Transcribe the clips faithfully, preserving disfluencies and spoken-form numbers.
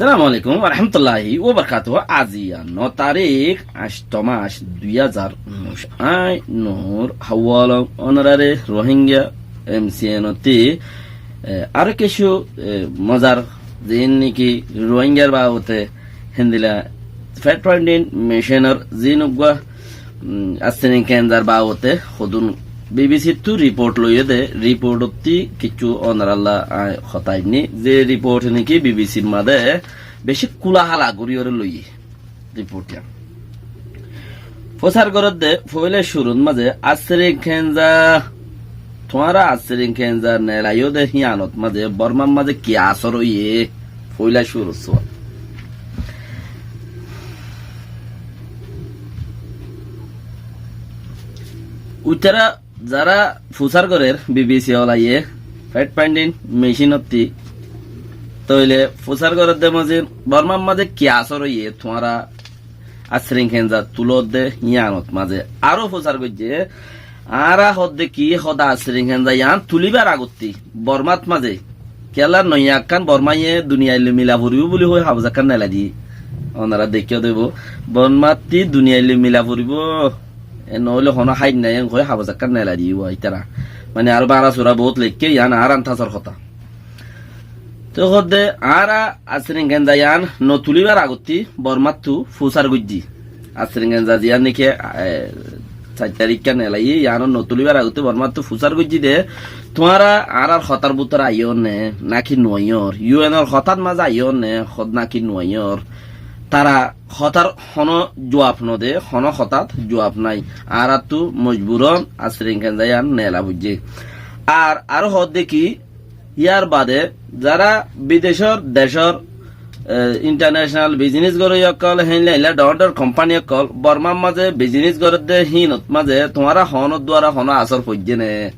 Assalamu alaikum warahmatulláhi wabarakátuhu. Aziya no tarík, añctó mac, dui házar unnúic. Añí Nur Hawalong, ónorare Rohingya M C N ottí, e, aró kessú, e, mozar, ziín niki Rohingyar babote héndilla Fact Finding Mission or ziín uggúa, mm, Asrin Kenzar babote hodún B B C ttú report loiyé dé, report ottí kessú ónoralla, a, hotá ainní, ze report niki B B C r mazé beci kúlahála goríyoré loiyé report yían. Fusár gorédde foóila cúrut mazé Asrin Kenza, tuáñra Asrin Kenza nelaiyó dé híyanot mazé Bormar mazé ki asór óiye, foóila cúrut suwal. Uitará zará fusár gorér B B C olaiyé, Fact Finding Mission ottí, tóile fusár gorédde mazé Bormar mazé ki asór óiye, tuáñra Asrin Kenza tulódde yíanot mazé. Aró fusár goijjé, añára hoódde ki hoódde Asrin Kenza yían tulíbar agottí Bormat mazé kiyólla noiya ekkán Bormaye duniyailloi mila foribó buli hoói habos ekkán nelai diyé. Ónora deikkó dé ibá, Bormattí duniyailloi mila foribó, e noóile honó háit nái, en hoói habos ekkán nelai diyé uá ítara. Mane aró bára sura boóut leikké, yían añára antásor hotá. Toi hoódde añára Asrin Kenza yían notulíbar agottí Bormattú fusár goijjí. Asrin Kenza ziyán niki, e, sair taríkka nelaiyé, yíanot notulíbar agottí Bormattú fusár goijjí dé, tuáñra añárar hotár bútore aiyó né, náki nuaiyór? U N or hotát mazé aiyó né, hot náki nuaiyór? Tara hotár honó juab nodé, honó hotát juab nái. Añáráttu mojburón Asrin Kenza yían nela foijjé. Ar aró hoódde ki, yár bade zará bidecór, decór, e, international business goróiya ókkol, héinla héinla dhoóñr dhoóñr company ókkol Bormar mazé business gorédde híinot mazé tuáñra honór duara honó asór foijjé né?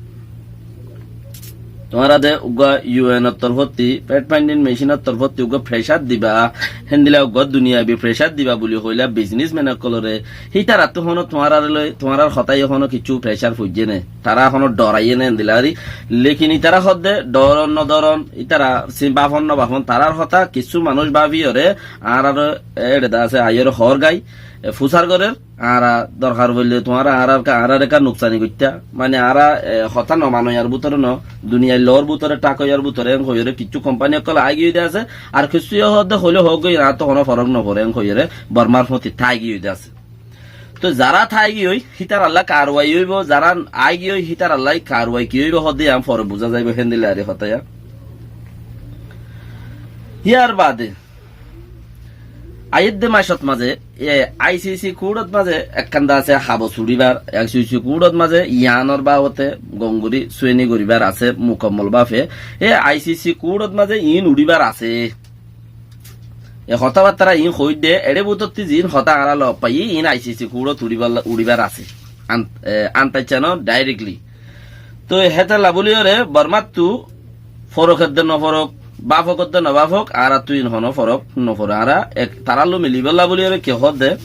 Tuáñra de uggúa U N or torfótti, Fact Finding Mission or torfótti uggúa pressure diba, héndilla uggúa duniyabi pressure diba buli hoóila businessman ókkolore, hítarattu honó tuáñrare loi, tuáñrar hotáye honó kessú pressure foijjé né? Tará honó dhoraiyé né héndilla gorí? Lekin ítara hoódde dhoron nodhoron, ítara si-, báfon nobáfon, tarár hotá kessú manúic báfiyoré, añárar éçe de asé, aiyóre hoór gái, e, fusár gorér, añára dorkar foille tuáñra añárar ka-, añárar ekká nuksani goittá. Mane añára, e, hotá nomanoiyar bútore no, duniyai loór bútore, thák óiyar bútore, en hoiyóre kessú company ókkol aái giyói de asé, ar kessú yó hoódde hoilé hoók goi, añáttu honó forok noforé, en hoiyóre Bormar fúañti tái giyói de asé. Toi zará tái giyói, hítarallá karwai óibo, zará aái giyói, hítarallá karwai ki óibo hoódde yían fore buzá zaibó, héndilla gorí hotá yían. Yár bade, aiyédde macót mazé, e, I C C court ot mazé ekkán de asé habos uçíbar, I C C court ot mazé yíanor babote gom gorí sueni goríbar asé, mukammol báfe. E, I C C court ot mazé iín uçíbar asé. E hotábattára iín hoóidde, eçé bútotti ziín hotá añára lof faiyí, iín I C C court ot uçíbar, uçíbar asé. An-, e, antaicca no, directly. Toi hétolla bóliyoré Bormáttu forok edde noforok, báfok edde nobáfok, añáráttu iín honó forok noforé. Añára ek, tarálloi milibólla bóliyoré ki hoódde,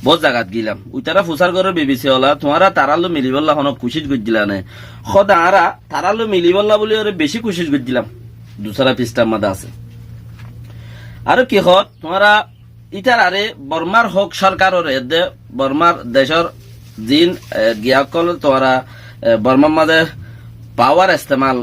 boóut zagat gilam. Uitará fusár gorér B B C ola, tuáñra tarálloi milibólla honó kucíc goijjíla né? Hoódde añára tarálloi milibólla bóliyoré bicí kucíc goijjílam. Dusára pisthar mazé asé. Aró ki hoór, tuáñra ítararé Bormar hók sórkaroré edde, Bormar decór ziín, e, giya ókkol tuáñra, e, Bormar mazé pawar estemal,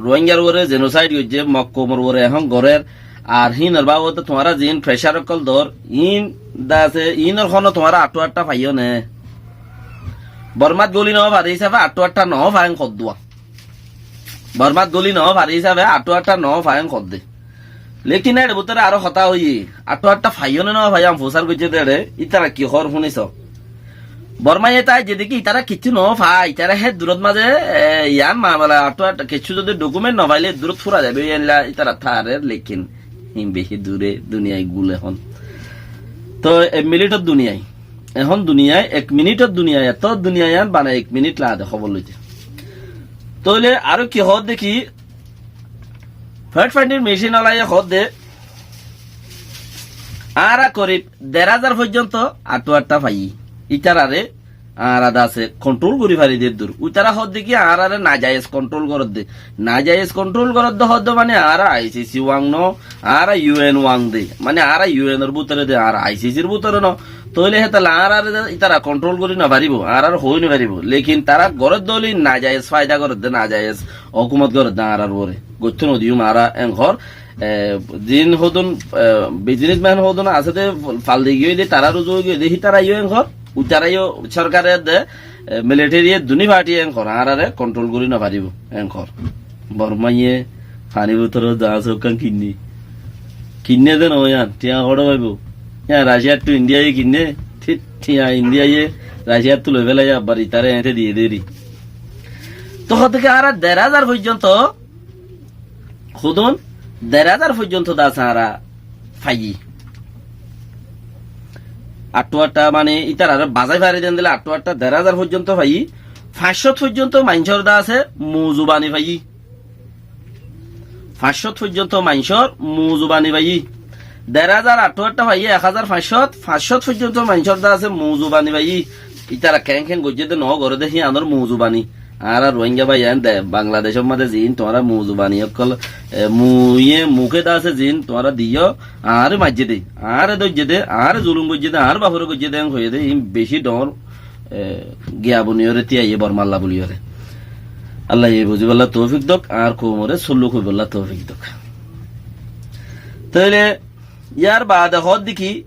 Rohingyar uore genocide goijjé, Mok koumor uore ehón gorér, ar híinor babote tuáñra ziín pressure ókkol doór, iín de asé, iínor honó tuáñra añthu añththa faiyó né? Bormát góli nofaré hísafe añthu añththa nofá en hoddúa. Bormát góli nofaré hísafe añthu añththa nofá en hoddé. Lekin éçe bútore aró hotá hoiyí, añthu añththa faiyó né nofaiyó, añí fusár goijjí dé éçe, ítara ki hoór fúniso. Bormaye tái zedé ki ítara kiccú nofá, ítara hé durot mazé, e, yían mamela añthu añththa kiccú zodi document nofailé durot fúrai zaibói, yíanlla ítara tharer, lekin hín bicí dure, duniyai gul ehón. Toi ek minitor duniyai. Ehón duniyai, ek minitor duniyai, etó duniyai yían bana ek minit lage dé hóbor loite. Tóile aró ki hoódde ki, Fact Finding Mission olaye hoódde, añára korib der házar foijjonto añthu añththa faiyí. Ítararé añára de asé kontról gorí fari de eddur. Uitará hoódde ki añáráre nazayes kontról goródde. Nazayes kontról goródde hoódde mane añára ICC wang no, añára UN wang de. Mane añára UN or bútore de, añára ICC r bútore no. Tóile hétolla añáráre de ítara kontról gorí no faribó, añáráre hoói no faribó. Lekin tará goródde óli nazayes faida goródde, nazayes hókumot goródde añárár uore. Goittó no diyum añára en hoór, e, ziín hodún, e, biznesmen hodún asé de fal di giyói de, tarár uzu giyói de, hítara yó en hoór, uitará yó sorkare de, e, militeri ye duní fati en hoór, añáráre kontról gorí no faribó en hoór. Bormaye faní bútore zahac ókkán kinné. Kinné de no yián, thiañ hoçé faibó? Yián Raciyattú Indiaye kinné, thí-, thiañ Indiaye Raciyattú loi félaiye abbar itaré eñte diyé deri. Tó hoódde ki añára der házar foijjonto hodún der házar foijjonto de asé añára faiyí. Añçátta mane ítararé bazái fari de endilla añçátta der házar foijjonto faiyí. Fañs cót foijjonto maincór de asé mozubani faiyí. Fañs cót foijjonto maincór mozubani faiyí. Der házar añçátta faiyí, ek házar fañs cót, fañs cót foijjonto maincór de asé mozubani faiyí. Ítara keén keén goijjé de no goré de híyanor mozubani. Añára Rohingya bái ain de Bangladecór mazé ziín tuáñra mozubani ókkol, e, muye muké de asé ziín tuáñra diyó, añáre maijjé de, añáre dóijje de, añáre zulum goijjé de, añár baforé goijjé de, en hoiyé de, iín beci dhoóñr, e, giya buniyóre tíyaiyé Bormalla buliyóre. Allaye buzibólla toufik douk, añár koumoré sulluk óibolla toufik douk. Tóile yar baade hoódde ki,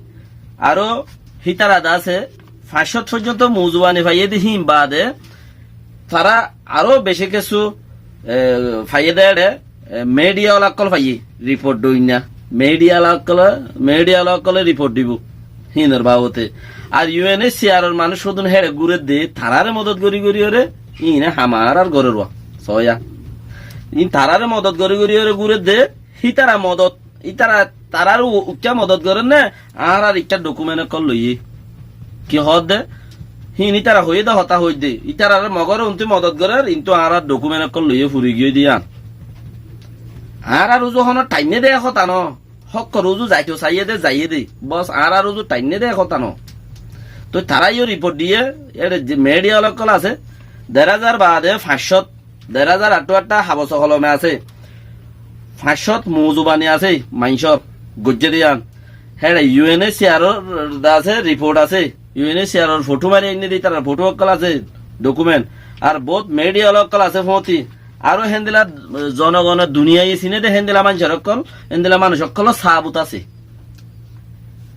aró hítara de asé, fañs cót foijjonto mozubani faiyé de híin baade, tará aró beci kessú, e, faiyé de éçe, e, midiya ola ókkol faiyé, riport doinna. Midiya ola ókkole, midiya ola ókkole riport dibó. Híinor babote. Ar UNHCR or manúic hodún héçe gúrer de, taráre modot gorí gorí óre, híine ham añárar gorér wa. Soóya. Híin taráre modot gorí gorí óre gúrer de, hítara modot Ítara tarár u-, uikká modot gorér né, añárar ikká dokumen ókkol loiyé. Ki hoódde? Híin ítara hoiyé dé hotá hoóidde. Ítararé Mogóre untú modot gorér, intú añárar dokumen ókkol loiyé furi giyói dé yían. Añárar uzu honó thainné dé hotá noó. Hókkor uzu zaito saiyé dé, zaiyé dé. Bos añárar uzu thainné dé hotá noó. Toi tará yó riport diyé, éçe ze mediya ókkol asé, der házar baade fañs cót Der házar añçátta habos kolome asé. Fañs cót mozubani asé, maincór goijjé dé yían. Héçe UNHCR or de asé, riport asé. UNHCR or fotó mari ainné dé, ítarar fotó ókkol asé, dokumen. Ar bout mediya ókkol asé fóti. Aró héndilla, e, zonogon duniyaye siné dé héndilla maincór ókkol, héndilla manúic ókkolor sabut asé.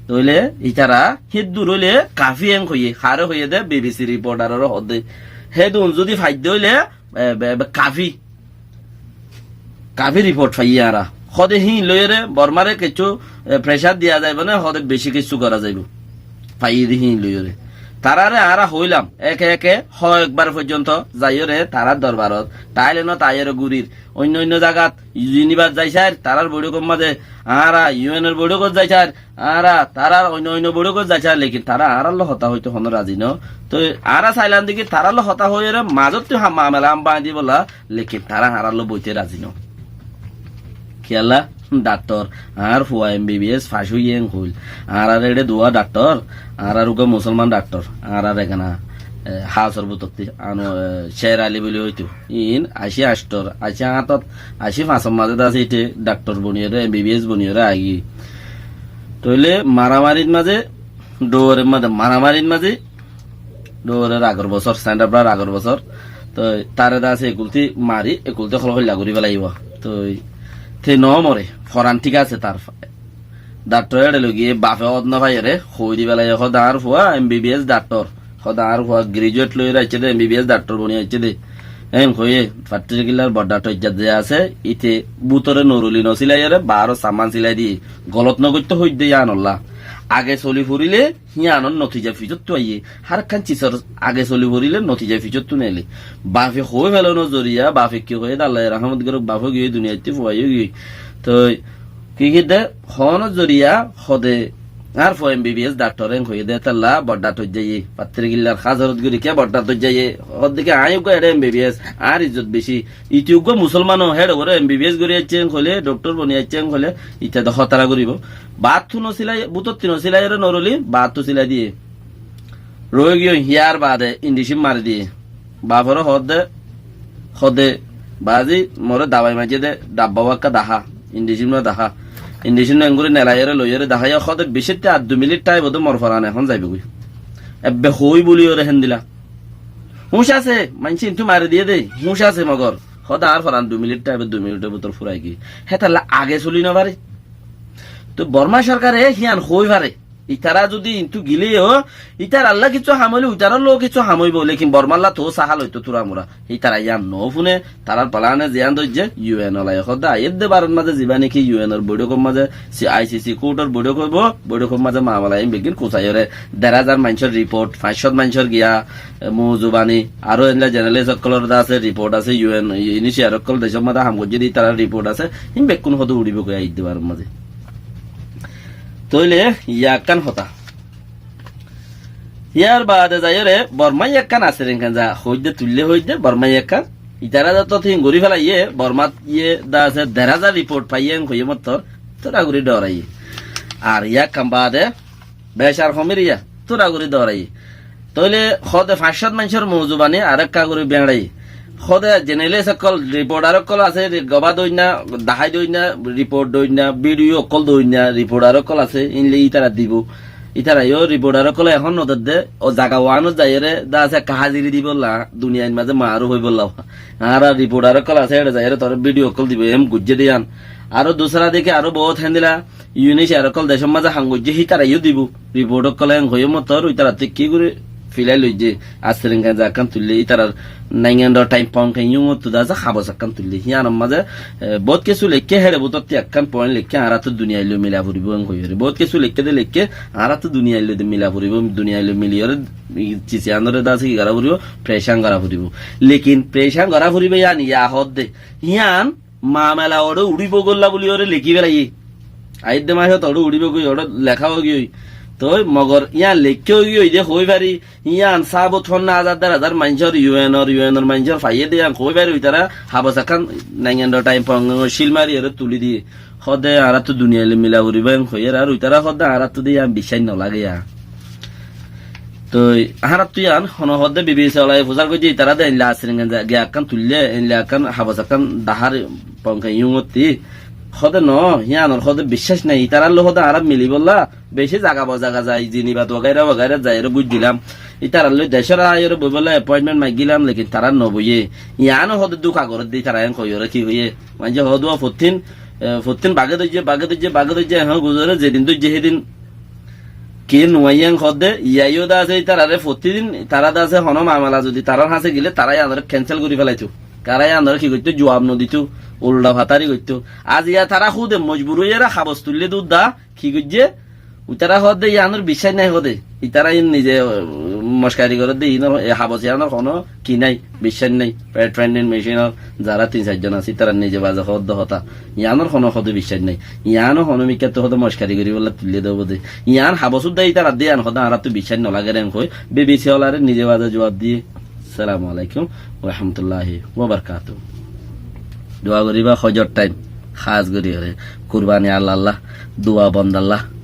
Tóile ítara héddur óile kafi en hoiyé, haré hoiyé dé BBC riportaroré hoódde. Hédun zudi faidde óile e, be-, be-, kafi, kafi riport faiyí añára. Hóde híin loiyóre Bormáre kessú, e, pressure diya zaibou né, hóde beci kessú gorá zaibou. Faiyí de híin loiyóre. Taráre añára hoóilam, eke eke hoekbar foijjonto zaiyóre tarár dorbarot, Thailandot aiyóre gurir, oinno oinno zagat, Geneva-t zai sair, tarár boiçókor mazé, añára UN or boiçókot zai sair, añára tarár oinno oinno boiçókot zai sair, lekin tará añárálla hotá hoito honó razi noó. Toi añára sailam dé ki tarálla hotá hoiyóre mazóttu ham mamela ham bañdí bolla, lekin tará añárálla boite razi noó. Kiyólla? Daktor, añár fua MBBS fas óiye en hoil. Añárar éçe duwá daktor, añárar uggúa musolman daktor, añárar egana, e, hasor bútotti, ano, e, Sher Ali buli hoito. Iín ací añctor, ací añtot, ací fañsor mazé de asé, íte daktor boniyóre, MBBS boniyóre aigiyói. Tóile maramarir mazé, dhouror mazé, maramarir mazé, dhouror agor bosór, Sandra Brar agor bosór. Toi taré de asé ekulti mari, ekulti hol hoilla gorí felaiyé. Toi te no more, foran thík asé tar. Daktor éçe loi giyé bafe ót no faiyóre, hoói di felaiyé, hóde añár fua MBBS daktor, hóde añár fua graduate loiyóre aiccé dé, MBBS daktor boni aiccé dé. Héen hoiyé, fattíri killar bodda toijjat ze asé, íte bútore noruli no silaiyóre, baáror saman silai diyé. Golot no goittó hoiddé yíanolla. Age soli foríle, híyanor notija fisóttu aiyé. Hár ekkán cisor age soli foríle, notija fisóttu neile. Bafe hoói felonor zoriya, bafe ki hoiyé dé Allaye rahámot gorók, bafó giyói duniyaittú, fuaiyó giyói. Toi Ki ki de, hono zoriya hode, añár fua MBBS daktor en hoiyé de, talla bodda toijjaiye, fattíri killar házarot gori ke bodda toijjaiye, hodde ki añí uggúa eçe MBBS, añár izzot beci. Iti uggúa musolman o, héçe uore MBBS gori aicce en hoile, doktor boni aicce en hoile, ite de hotara goribo. Baáttu no silai, bútotti no silai ere noroli, baáttu silai diye. Roói giyói, híyar baade indhicím mari diyé. Baforé hoódde, hoódde, baázi, moré dabai maijjé dé, dhabbá uwá ekká dahá, indhicím uwá dahá. Indhicím uwá enggúri nelaiyóre loiyóre daháiya hoódde, bicétte ar dui minit tháibo dé mor foran ehón zaibogói. Ebbe hoói bóliyoré héndila. Húñc asé, maincé intú mari diyé dé, húñc asé mogor. Hoódde añár foran dui minit tháibo, dui minitor bútore furai giyói. Hétolla age soli nofaré. Toi Bormá sorkare híyan hoói faré. Itará zudi intú gilé yó, itarallá kissú ham óile, itarállá kissú ham óibo, lékin Bormálla toóu sahál óito turamura. Itará yían nofúne, tarár palane ziyán dóijje, yu en ola yó hoódde aiyédde barot mazé zibá néki yu enor boiçókor mazé, si-, ai si si kouthor boiçók óibo, boiçókor mazé mamela iín beggín kusaiyóre, der házar maincór riport, fañs cót maincór giya, e, mozubani, aró endilla jeneralist ókkolor dá asé, riport asé, yu en, iníciyar ókkol decór mazé ham goijjé dé itarár riport asé, iín bekkún hoódde uçíbogói aiyédde barot mazé. Tóile yá ekkán hotá. Yar baade zaiyóre Bormá yá ekkán asé, enkán za hoóidde, tuillé hoóidde, Bormá yá ekkán. Itará dá tót híin gorí félaiyé, Bormát yé dá asé, der házar riport faiyé en hoiyé mottor, tóra gorí dooraiyé. Ar yá ekkán baade, becar homír yá, tóra gorí dooraiyé. Tóile hoódde fañs cót maincór mozubani arekká gorí beñçaiyé. Hoódde jeneralist ókkol, riporthar ókkol asé, ri-, gobá doinna, dahái doinna, riport doinna, bidhiyo ókkol doinna, riporthar ókkol asé, iínle ítara dibou. Ítara yó riporthar ókkole ehón nodedde, ó zaga uánot zaiyóre, dá asé ekká háziri dibólla, duniyair mazé maaruf óibolla. Añára riporthar ókkol asé, éçe zaiyóre toré bidhiyo ókkol dibou, em goijjé dé yían. Aró dusára deki aró boóut héndila, iníciyar ókkol decór mazé ham goijjé, hítara yó dibou. Riport ókkole en hoiyé mottor, ítarattú ki gorí filai loijjé, asé enkán za ekkán tuillé, ítarar naingan dor thaim pon kainyung ottu dá asé habos ekkán tuillé. Híyanor mazé, e, boóut kessú leikké, héçe bútotti ekkán point leikké, añáráttu duniyair loi mila foribó en hoiyóre. Boóut kessú leikké dé leikké, añáráttu duniyair loi de mila foribó, duniyair loi miliyóre, i, cis yíanoré dá asé ki gorá foribó, precán gorá foribó. Lékin precán gorá foribó yían yá hoódde. Yían mamela óre uçíbogólla bóliyoré lekí félaiyé. Aiyédde macót óre uçíbogói óre leká óigiyoi. Toi mogor yían leikká óigiyoi dé hoói fari, yían sábut fonna házar der házar maincór, yu enor, yu enor maincór faiyé dé yían hoói fari, uitará habos ekkán naingan dor thaim pon kainyung cíl mari óre tulí diyé. Hoódde añáráttu duniyair loi mila foribó en hoiyóre, ar uitará hoódde añáráttu dé yían biccác noláge yá. Toi añáráttu yían hono hoódde bibisi olaye fusár goijjé, itará de einla asé enkán za giya ekkán tuillé, einla ekkán habos ekkán dahár pon kainyungottí. Hoódde no, yíanor hoódde biccác nái, itarálloi hoódde añára milibólla, bicí zaga bozaga zai, Zinibat wagaira wagaira zaiyóre gúijjilam. Itaralloi decór aiyóre boibólla appointment maiggílam, lékin tará noboiyé. Yíano hoódde dúka gorédde itará en hoiyóre ki hoiyé. Maincé hoódde uwá fottín, e, fottín bagé dóijje, bagé dóijje, bagé dóijje, ehón guzoré zedin dóijje hédin ki nuaiyé en hoódde, yá yó dá asé ítararé fottí din, tará dá asé honó mamela zudi tarár hañsé gelé, tará yíanoré kensel gorí félaitou. Tará yíanoré ki goittou, juab noditou, ulda fatari goittou. Aziya tará húde mojbur óiyeré habos tuillé dé uddá, ki goijjé? Uitará hoódde yíanor biccác nái hoódde. Itará iín nize, uh, mockari gorédde, iínor, e habos yíanor honó ki nái, biccác nái. Fact finding machine-or zará tin sair zon asé, ítara nize baze hoódde hotá. Yíanor honó hoódde biccác nái. Yíano honó mikkáttú hoódde mockari goríbolla tuillé dé óibo dé. Yían habos uddá ítarar dé yían hoódde añáráttu biccác noláger en hoói, bibisi olaré nize baze juab diyé. Assalamu alaikum wa rahmatullahi wa barakatuhu. Dua goríba hojor thaim, hás gorí óre. Kurbani Allalla, dua bondalla.